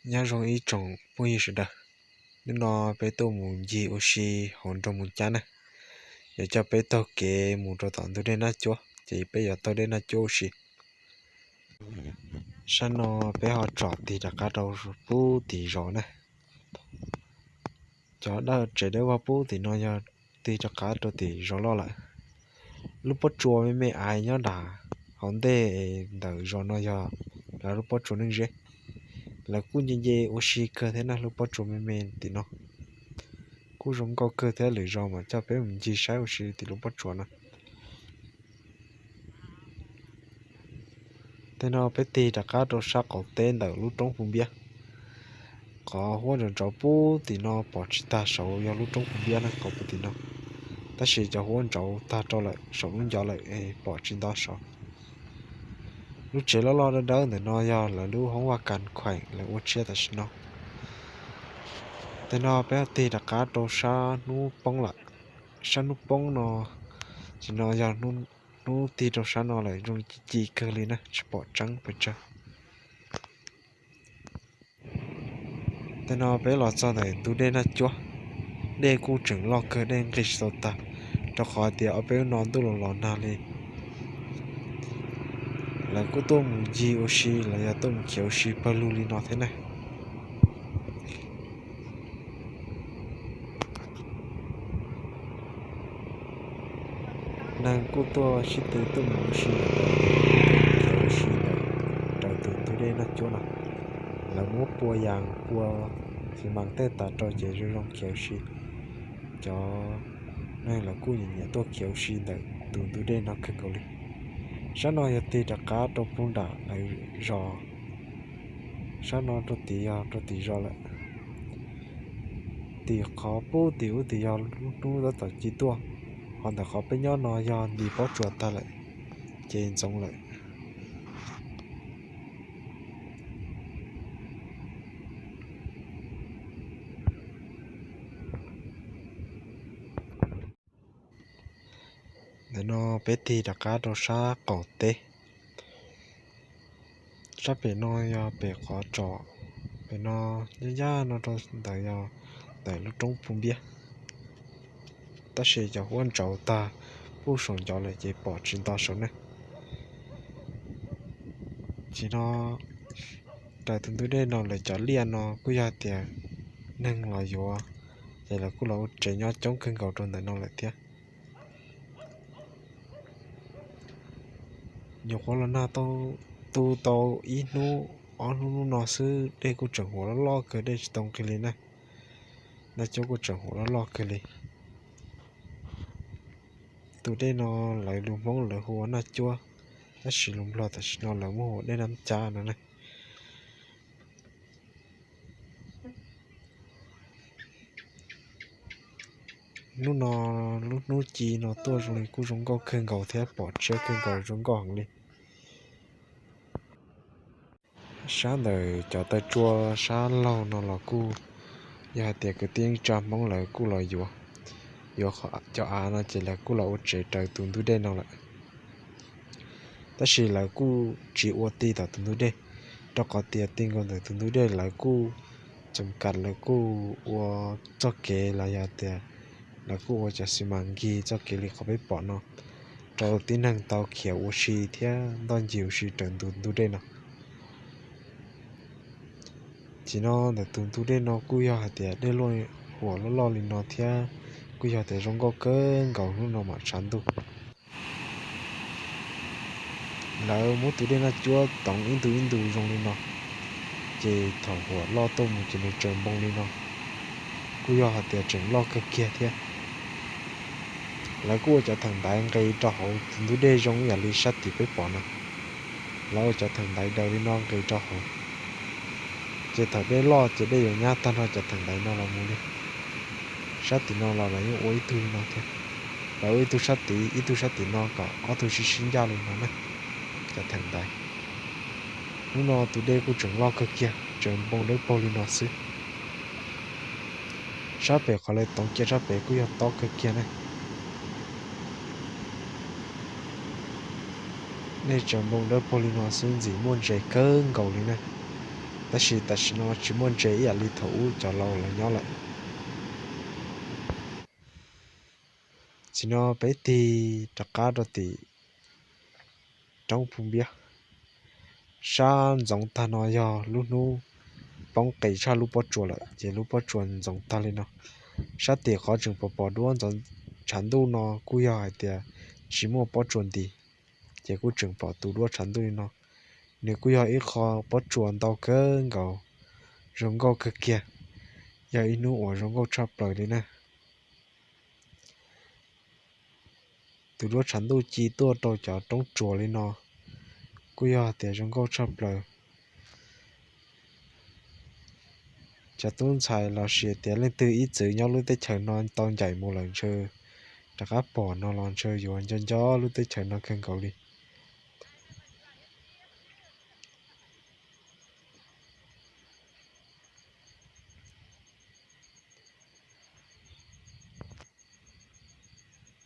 Nyob zoo ib tsoom phooj ywg sawv daws, hnub no peb tuaj mus ncig ua si hauv nroog Moos Cab na. Yuav coj peb taug kev mus rau tom ntug dej Nab Cuab, ces peb yuav taug dej Nab Cuab ua si. Sab no peb ho tsom tig rov qab rau pub tim zos na. Cov dawb tsev dawb vog pub tim no yog tig rov qab rau tim zos loj lawm. Lub pob tsuas me me ais nyob nram hauv ntej ntawm zos no yog lawv lub pob tsuas Neej Zeb. Lawv kuj nce nce ua si kawg thiab na, lub pob tsuas me me tim no kuj zoo nkauj kawg thiab, lwm zaus mam coj peb mus ncig saib ua si tim lub pob tsuas no. Tej no peb tig rov qab rau sab qaum teb ntawm lub roob Phu Npiab. Qhov huab ntsauv ntsauv pub tim no pom tsis tag saud yog lub roob Phu Npiab na, qhov pub tim no. Tab sis cov huab ntsauv tag rau lawm saum lub ncov lawm es pom tsis nto saud. Lub tsev loj loj dawb dawb ntawm no yog lawv lub hoob vaj kas khaem lawv ua tshiab tam sim no. Tej no peb tig rov qab rau sab hnub poob lawm. Sab hnub poob no, tam sim no yog hnub tig rau sab no lawm, zoo ci ci kawg li na, tsis pom tseeb pes tsawg. Tej no peb los txog ntawm ntug dej Naj Cuab. Dej kuj tseem loj kawg, dej nqis tsis tau tag, rau qhov tias ob peb hnub no ntuj los los nag li. Lawv kuj tuaj mus ncig ua si los yog tuaj mus khiav ua si pawg lug li no thiab na. Neeg kuj tuaj sib tw tuaj mus ua si, khiav ua si ntawm raws tus ntug dej Naj Cuab no. Lawv muab pua yas pua xi mas tej tas rau ces zoo zoo khiav ua si. Cov neeg lawv kuj nyiam nyiam tuaj khiav ua si ntawm tus ntug dej no kawg nkaus li. Sab no yog tig rov qab rau puag nram lawv zos. Sab no rau tid yog rau tim zos lawm. Tim qhov pub tim ub tim yog lub hnub tab tom ci tuaj, ho ntawm qhov peb nyob no yog nti pob tsuas tag lawm, ces ntxoov lawm. Ntawm no peb tig rov qab rau sab qaum teb. Sab pem no yog pem qhov tsom, pem no yaj yaj no rau ntawd yog ntawm lub roob Phu Npiab. Tab sis cov huab ntsauv tag pub saum ncov lawm ces pom tsis nto saud ne. Tim no raws tus ntug dej no lawv cov liaj no kuj yog tias neeg los yuav, ces lawv kuj los ua tsev nyob coob kawg nkaus rau ntawm no lawm thiab. Nyuam qhuav los nag tau, tu tau ib hnub ob hnub hnub no xwb dej kuj tseem huam loj loj kawg, dej tsis tau nqig li na. Naj Cuab kuj tseem huam loj loj kawg li. Tus dej no lawv lus Hmoob lawv hu ua Naj Cuab, tab sis lus Nplog tam sim no lawv muab hu ua dej Naj Cab no ne. Hnub no lub hnub ci no tuaj zoo li kuj zoo nkauj kawg nkaus thiab pom tshiab kawg nkaus, zoo nkauj heev li. Sab ntawm cov taw tsua sab laug no los kuj yog hais tias kwv tij neej tsa Hmoob lawv kuj los yuav, yuav cov av no ces lawv kuj los ua tsev raws tus ntug dej no lawm. Tab sis lawv kuj tsis ua ti tom tus ntug dej, rau qhov tias ti nkaus ntawm tus ntug dej lawv kuj txoos kas, lawv kuj ua txoj kev los yog tias lawv kuj ua cov xi mas nkig txoj kev li qhov peb pom no, rau tib neeg tau khiav ua si thiab ntoj ncig ua si raws tus ntug dej no. Tim no ntawm tus ntug dej no kuj yog hais tias dej huam loj loj li no thiab, kuj yog tias zoo nkauj kawg nkaus hnub no mam tshav ntuj. Lawv muab tus dej Naj Cuab toov ib ntu ib ntu zoo li no, ces thaum huam loj tuaj mus ces nws tsaws npoo li no, kuj yog hais tias tseem loj kawg kiag thiab. Lawv kuj ua cov theem ntaiv nqis rau hauv tus ntug dej zoo ib yam li sab tim peb pom no. Lawv ua cov theem ntaiv daws li no nqis rau hauv, ces thaum dej loj ces dej yuav nyab tag nrho cov theem ntaiv no los mus li. Sab tim no los lawv yeej ua ib tug li no thiab, lawv ua ib tug sab tid ib tug sab tim no kom ob tug sib sib ncaj li no na, cov theem ntaiv. Hnub no tus dej kuj tseem loj kawg kiag, tseem npoo dawb paug li no xwb. Sab pem qhov lawv toov cia sab pem kuj yog tob kawg kiag ne. Dej tseem npoo dawb paug li no xwb ntxim muaj ntses kawg nkaus li ne. Tab sis tam sim no tsis muaj ntses ib yam li thaum ub cov laus lawv nyob lawm. Tsim no peb tig rov qab rau tim roob Phu Npiab. Sab ntxoov tag no yog lub hnub poob qis tshaj lub pob tsuas lawm ces lub pob tsuas ntxoov tag li no. Sab tim qhov tseem pom pom duab ntxoov tshav ntuj no kuj yog hais tias tsis muaj pob tsuas nti, ces kuj tseem pom tus duab tshav ntuj li no. Nws kuj yog ib qho pob tsuas ntau kawg nkaus, zoo nkauj kawg kiag, yog ib hnub uas zoo nkauj tshaj plaws li na. Tus duab tshav ntuj ci tuaj rau cov roob tsuas li no kuj yog tias zoo nkauj tshaj plaws. Cov tub ntxhais los sis tias leej twg ib txwm nyob lub teb chaws no tau ncaim mus lawm ntshe rov qab pom no los ntshe yuav nco nco lub teb chaws no kawg nkaus li.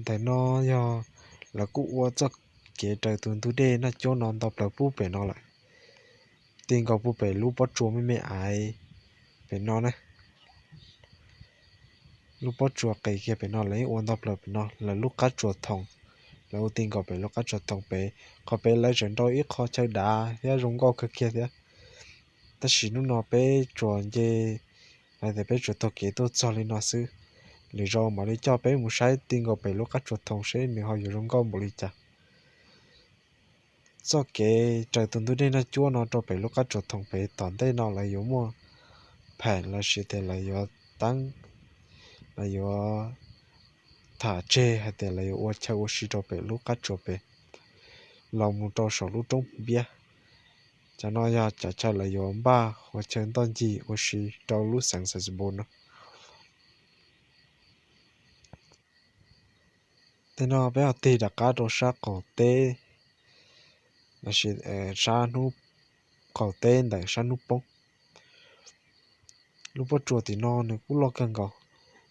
Ntawm no yog lawv kuj ua txoj kev raws tus ntug dej Naj Cuab no ntau plaws pub pem no lawm, ti nkaus pub pem lub pob tsuas me me aiv pem no na. Lub pob tsuas qis kiag pem no lawv yeej ua ntau plaws pem no, lawv lub qab tsuas thoom, lawv ua ti nkaus pem lub qab tsuas thoom pem. Qhov pem lawv tseem nrau ib qho chaw dav thiab zoo nkauj kawg kiag thiab. Tab sis hnub no peb tsuas nce, hais tias peb tsuas taug kev tuaj txog li no xwb. Lwm zaus mam li coj peb mus saib ti nkaus pem lub qab tsuas thoom seb nws ho yuav zoo nkauj npaum li cas. Txoj kev raws tus ntug dej Naj Cuab no rau pem lub qab tsuas thoom pem tom ntej no lawv yuav muaj pheem los sis tias lawv yuav teeb, lawv yuav tham tseg hais tias lawv yuav ua chaw ua si rau pem lub qab tsuas pem los mus rau saum lub roob Phu Npiab. Cov no yog cov chaw lawv yuav npaj ua chaw ntoj ncig ua si rau lub xeev Xais Xas Npos no. Tej no peb ho tig rov qab rau sab qaum teb, sab hnub qaum teb ntawm sab hnub poob. Lub pob tsuas tim no nws kuj loj kawg nkaus.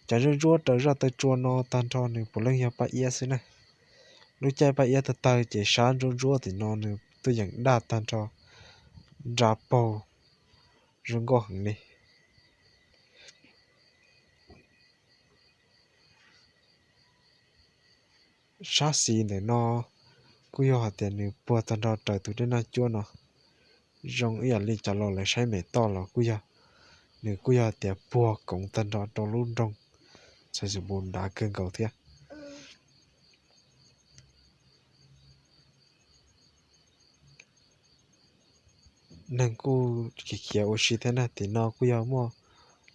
Cov ntsuab ntsuab raws zaj taw tsua no tag nrho nws puav leej yog paj iab xwb na. Lub caij paj iab tawg tawg ces sab ntsuab ntsuab tim no nws tuaj yeem daj tag nrho, nra paug, zoo nkauj heev li. Sab xis ntawm no kuj yog hais tias nws puag tag nrho raws tus dej Naj Cuab no, zoo ib yam li cov laus lawv saib mem toj los kuj yog, nws kuj yog tias puag koov tag nrho rau lub nroog Xais Xas Npos dav kawg nkaus thiab. Neeg kuj khiav khiav ua si thiab na, tim no kuj yog muaj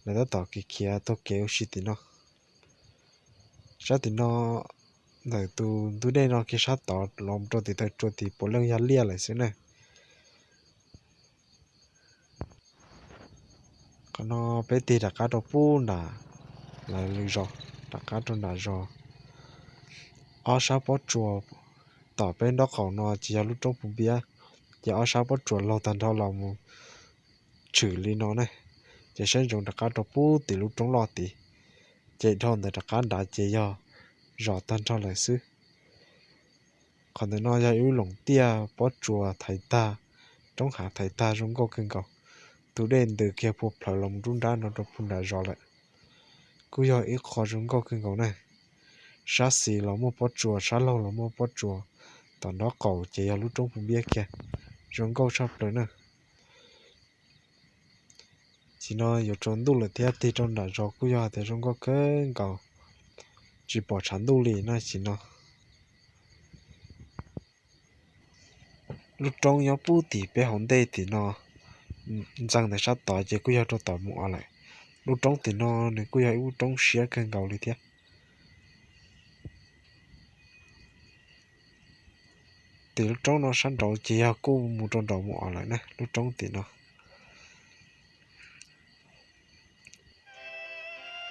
lawv tab tom khiav khiav taug kev ua si tim no. Sab tim no, ntawm tus ntug dej no kiag sab tod los rau tim taw tsua tim puav leej yog liaj lawm xwb na. Qhov no peb tig rov qab rau pub nram lawv lwm zos, rov qab rau nram zos. Ob sab pob tsuas tom peb nraub qaum no ces yog lub roob Phu Npiab, ces ob sab pob tsuas laug tag nrho los mus tshwm li no ne. Ces saib ntsoov rov qab rau pub tim lub roob loj tid, ces dhau ntawd rov qab nrad ces yog zos tag nrho lawm xwb. Qhov ntawm no yog ib lub loos tiaj pob tsuas thaiv tag, roob hav thaiv tag zoo nkauj kawg nkaus. Tus dej ntws kiag phua plhawv los mus rub nrab no rau pug nram zos lawm. Kuj yog ib qho zoo nkauj kawg nkaus na. Sab xis los muaj pob tsuas, sab laug los muaj pob tsuas, tom nraub qaum ces yog lub roob Phu Npiab kiag, zoo nkauj tshaj plaws na. Sim no yuav tsaus ntuj lawm thiab, tig rau nram zos kuj yog hais tias zoo nkauj kawg nkaus, tsis pom tshav ntuj li na sim no. Lub roob nyob pub tim peb hauv ntej tim no, ntxeev ntawm sab tod ces kuj yog rau tom mus os lawm. Lub roob tim no nws kuj yog ib lub roob siab kawg nkaus li thiab. Tim lub roob no sab nraud ces yog kuj mus rau nraud mus os lawm na, lub roob tim no.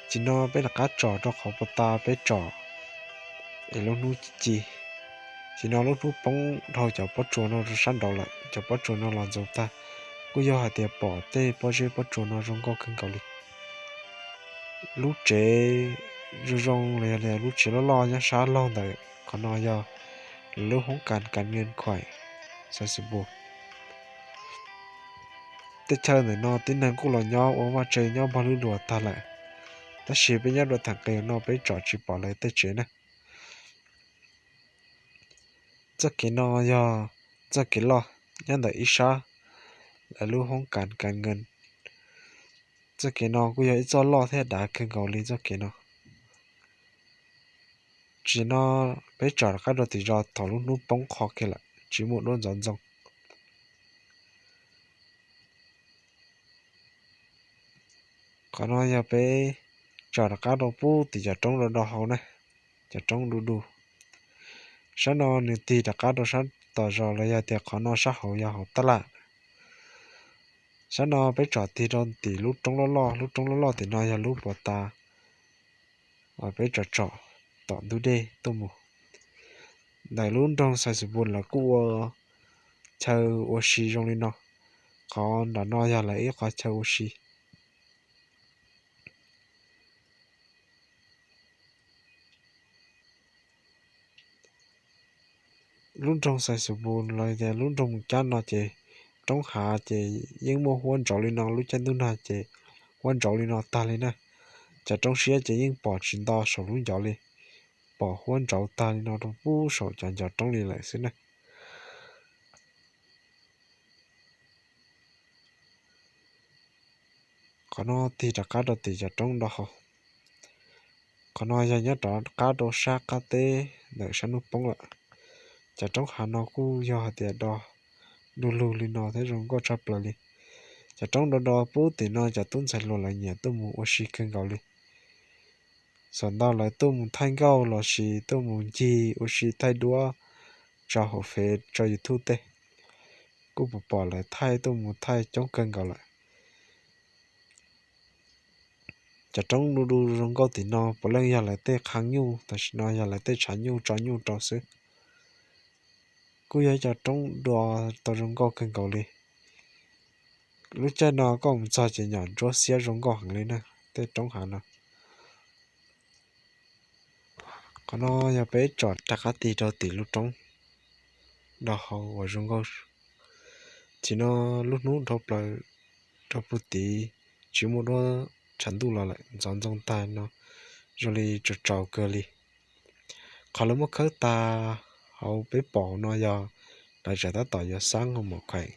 Sim no peb rov qab tsom rau qhov puag ta peb tsom es lub hnub ci. Sim no lub hnub poob dhau cov pob tsuas no rau sab nraud lawm, cov pob tsuas no los ntxoov tag. Kuj yog hais tias pom tej pob zeb pob tsuas no zoo nkauj kawg nkaus li. Lub tsev zoo zoo los yog lub tsev loj loj nyob sab laug ntawm qhov no yog lub hoob kas kas nkees khuaim xav xwm pus. Tej chaw ntawm no tib neeg kuj los nyob ua vaj tse nyob npog lwb luas tag lawm, tab sis peb nyob rau theem qis no peb tsom tsis pom lawv tej tsev na. Txoj kev no yog txoj kev loj nyob ntawm ib sab lawv lub hoob kas kas nkees. Txoj kev no kuj yog ib txoj loj thiab dav kawg nkaus li txoj kev no. Tsis no peb tsom rov qab rau tim zos thaum lub hnub poob qho kiag lawm tsis muaj duab ntxoov ntxoo. Qhov no yog peb tsom rov qab rau pub tim cov roob do do hauv na, cov roob du du. Sab no nws tig rov qab rau sab tom zos los yog tias qhov no sab hauv yog hauv tab laj. Sab no peb tsom tig rau tim lub roob loj loj, lub roob loj loj tim no yog lub puas tas uas peb tsom tsom tom ntug dej tuaj mus. Ntawm lub nroog Xais Xus Npus lawv kuj ua chaw ua si zoo li no. Qhov nram no yog lawv ib qhov chaw ua si. Lub nroog Xais Xus Npus los tias lub nroog Mus Cab no ces roob hav ces yeej muaj huab ntsauv li no, lub caij ntuj nag ces huab ntsauv li no tag li na. Cov roob siab ces yeej pom tsis nto saum lub ncov li, pom huab ntsauv tag li no rau pub saum cov ncov roob li lawm xwb na. Qhov no tig rov qab rau tim cov roob do hauv. Qhov no yog nyob rov qab rau sab qab teb ntawm sab hnub poob lawm. Cov roob hav no kuj yog hais tias do du lug li no thiab zoo nkauj tshaj plaws li. Cov roob do do pub tim no cov tub ntxhais hluas lawv nyiam tuaj mus ua si kawg nkaus li. Xam ntau lawv tuaj mus thaij nkauj los sis tuaj mus ncig ua si thaij duab tso hauv Fev tso YouTube tej, kuj pom pom lawv thaij tuaj mus thaij coob kawg nkaus lawm. Cov roob du du zoo nkauj tim no puav leej yog lawv tej qhab nyuj, tam sim no yog lawv tej tshav nyuj tso nyuj rau xwb. Kuj yog ib co roob do tau zoo nkauj kawg nkaus li. Lub caij no koj mus txog ces nyom ntsuab xiab zoo nkauj heev li na, tej roob hav no. Qhov no yog peb tsom rov qab tig rau tim lub roob do hauv uas zoo nkauj. Tim no lub hnub dhau plaws rau puag tid, tsis muaj duab tshav ntuj los lawm, ntxoov ntxoo tag no zoo li tsaus tsaus kawg li. Qhov lawv muab khawb tag hauv peb pom no yog lawv tseem tab tom yuav xab hoo mom kheem,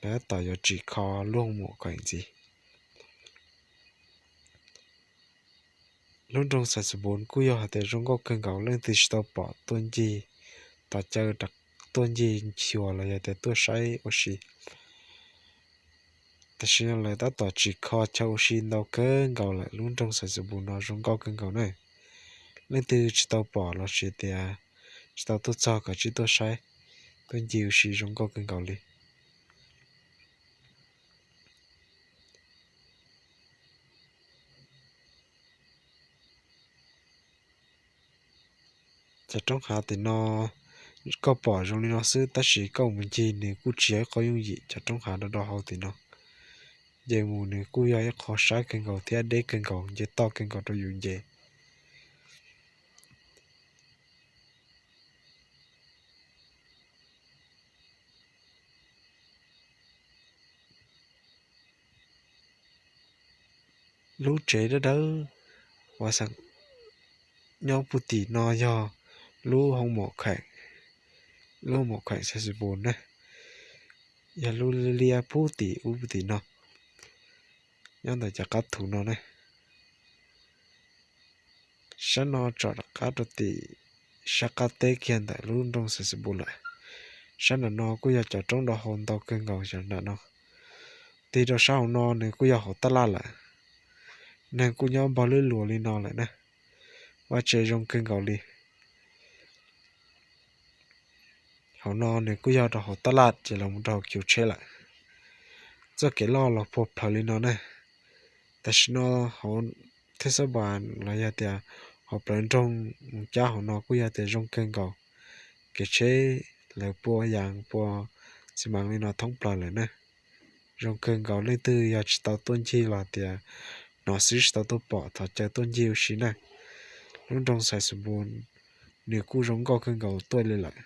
lawv tab tom yuav tsim kho lub hoo mom kheem ntxiv. Lub nroog Xais Xus Npus kuj yog hais tias zoo nkauj kawg nkaus, leej twg tsis tau pom tuaj ncig tom caw tuaj ncig xyuas los yog tias tuaj saib ua si. Tam sim no lawv tab tom tsim kho chaw ua si ntau kawg nkaus lawm, lub nroog Xais Xus Npus no zoo nkauj kawg nkaus na. Leej twg tsis tau pom los sis tias tsis tau tuaj txog kov tsib tuaj saib, tuaj ncig ua si zoo nkauj kawg nkaus li. Cov roob hav tim no koj pom zoo li no xwb, tab sis koj mus ncig nws kuj tsis yog ib qho yooj yim. Cov roob hav do do hauv tim no, nce mus nws kuj yog ib qho sab kawg nkaus thiab deb kawg nkaus, nce toj kawg nkaus rau yus nce. Lub tsev dawb dawb uas xeem nyob puag tim no yog lub hoo mom kheem, lub hoo mom kheem Xais Xus Npus na, yog lub liab puag tim ub puag tim no, nyob ntawm cov qab thu no na. Sab no tsom rov qab rau tim sab qab teb kiag ntawm lub nroog Xais Xus Npus lawm. Sab nram no kuj yog cov roob do hauv ntau kawg nkaus cov nram no. Tig rau sab hauv no nws kuj yog hauv tab laj lawm. Neeg kuj nyob npog lwb luas li no lawm na. Vaj tse zoo kawg nkaus li. Hauv no nws kuj yog rau hauv tab laj ces los mus rau hauv kiv tsheb lawm. Txoj kev loj los puag plhawv li no na. Tam sim no hauv thej xab npas los yog tias hauv plawv nroog Mus Cab hauv no kuj yog tias zoo kawg nkaus. Kev tsheb lawv pua yas pua xi mas li no thoob plaws lawm na. Zoo kawg nkaus, leej twg yog tsis tau tuaj ncig los tias hnov xwb tsis tau tuaj pom thov caw tuaj ncig ua si na. Lub nroog Xais Xus Npus nws kuj zoo nkauj kawg nkaus tuaj li lawm.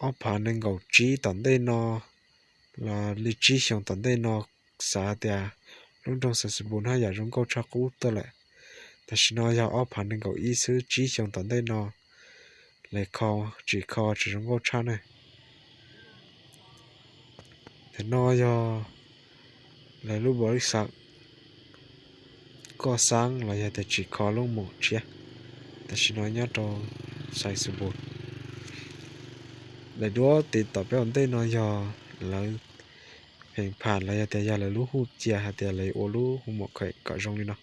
ob phav nees nkaum tsib tom ntej no los li tsib xyoos tom ntej no, xav tias lub nroog Xais Xus Npus haj yam zoo nkauj tshaj qub tuaj lawm. Tam sim no yog ob phav nees nkaum ib xwb, tsib xyoos tom ntej no lawv kho, tsis kho tsis zoo nkauj tshaj ne. Tam no yog lawv lub npau li xav koj xaab los yog tias tsis kho lub moom tshiab. Tam sim no nyob rau Xais Xus Npus, lawv duab tim tom peb ua ntej no yog lawv pheem pham los yog tias yog lawv lub hu cia hais tias lawv ua lub hu moom khaem kom zoo li no.